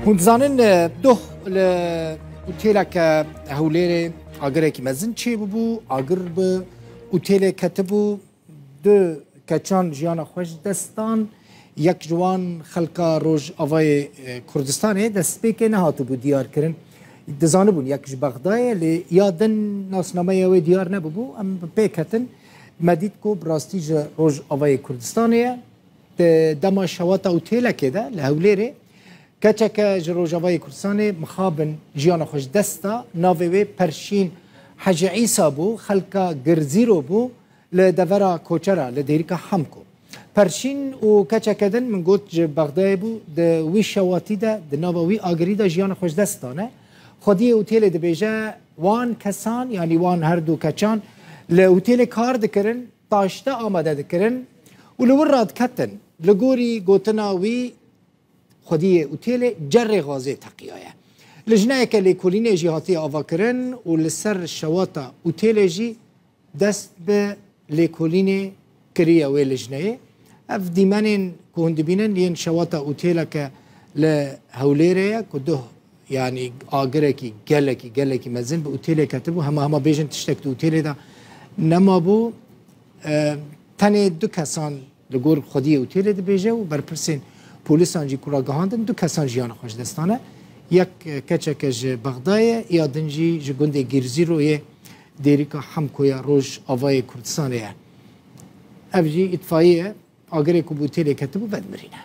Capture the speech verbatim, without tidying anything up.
Hûn dizanin, e, doh li otêleke Hewlêrê agirekî mezin çêbûbû. Agir bi otêlê ketibû. Du keçan jiyana xwe ji dest dan. Yek ji wan xelka Rojavayê, e, Kurdistanê, destpêkê nehatibû diyar kirin. Dizanibûn yek ji Bexdayê, lê ya din nasnameya wê diyar nebûbû. Em bi pê ketin, me dît ku bi rastî ji Rojavayê Kurdistanê ye. Di dema şewata otêlekê de li Hewlêrê keçeke ji Rojavayê Kurdistanê mixabin jiyana xwe ji dest da. Navê wê Perşîn Hecî Îsa bû, xelka Girzîro bû, li devera Koçera, li Dêrika Hemko. Perşîn û keçeke din, min got, ji Bexdayê bû, di wî şewatî de, di nava wî agirî de jiyana xwe ji dest dane. Xwediyê otêlê dibêje, wan kesan, yanî wan her du keçan li otêlê kar dikirin, taşte amade dikirin û li wir radiketin. Li gorî gotina wî, xwediyê otêlê cerê gazê teqiyaye. Lijneyeke lêkolînê jî hatiye avakirin û li ser şewata otêlê jî dest bi lêkolînê kiriye wê lijneyê. Ev dîmenên ku hûn dibînin yên şewata otêleke li Hewlêrê ye ku duh, yanî agirekî gelekî, gelekî mezin bi otêlê ketibû. Hema hema bêjin tiştek di otêlê de nemabû. E, tenê du kesan li gor xwediyê otêlê dibêje û berpirsên polîsan jî ku ragihandin, du kesan jiyana xwe ji dest dane. Yek, e, keçeke ji Bexdayê, ya din jî ji gundê Girzîroyê Dêrika Hemkoya Rojavayê Kurdistanê ye. Ev jî îtfaiyê agirê ku bi otêlê ketibû vedimirîne.